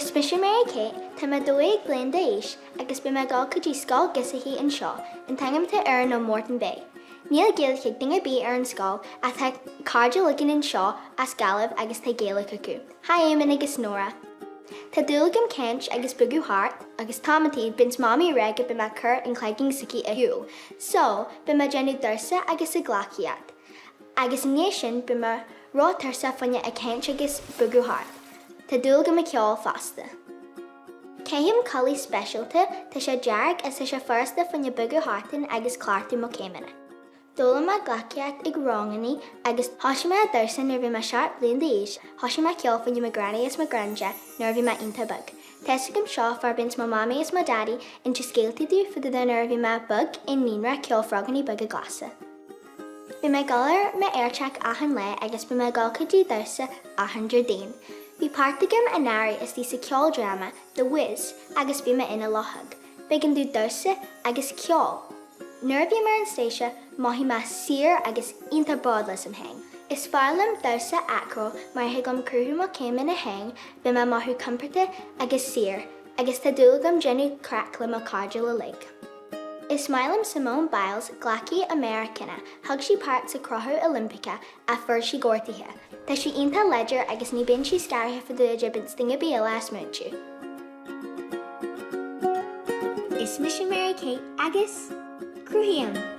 Is mise Mary Kate, tá mé 12 bliain d'aois agus beidh mé ag dul go dtí scoil giosaichí anseo, an t-ainm atá air ná Moreton Bay. Níl Gaeilge ag duine ar bith ar an scoil ach tá cairde againn anseo as Gaillimh agus tá Gaeilge acu. Hi Eamon agus Nóra. Tá dúil agam caint agus bogadh thart agus tamantaí bíonns Mamaí ag rá go beidh mé ag cur an cloigeann s'aici ar shiúl so beidh mé ag déanamh damhsa agus ag gleacaíocht. Agus i ndiaidh sin beidh mé ró-tuirseach fá choinne ag caint agus bogadh thart. Tá dúil agam i ceol fosta. Caithim culaith speisialta, tá sé dearg is tá sé furasta fá choinne bogadh thart in agus cleachtadh mo céimeanna. D'fhoghlaim mé gleacaíocht ag rangannaí agus thosaigh mé ag damhsa nuair a bhí mé 7 bliain d'aois, thosaigh mé ceol fá choinne mo granny is mo granda nuair a bhí mé iontach beag. Tá's agam seo far bíonns mo mamaí is mo daddy inse scéaltaí domh fá dtaobh de nuair a bhí mé beag i naíonra ceol frogannaí beaga glasa. Bhí mé ag dul ar m'airteach achan lá agus bhí mé ag dul go dtí damhsa achan Déardaoin. Bhí páirt agam anuraidh istigh sa ceoldráma The Wiz agus bhí mé ina luchóg. B'éigean domh damhsa agus ceol. Nuair a bhím ar an stáitse mothaím mé saor agus iontach bródúil asam féin. Is fearr liom damhsa acro mar thig liom cruthú mo céimeanna féin, bím ag mothú compordach agus saor agus tá dúil agam déanamh craic le mo cairde uilig. Is maith liom Simone Biles, gleacaí Meiriceánach. Thug sí páirt sa Crochadh Oilimpeacha ach fuair sí gortaithe. Tá sí iontach láidir agus ní bíonn sí scanraithe fá dtaobh de bíonns duine ar bith eile á smaointiú. Is mise Mary Kate agus cruthaím!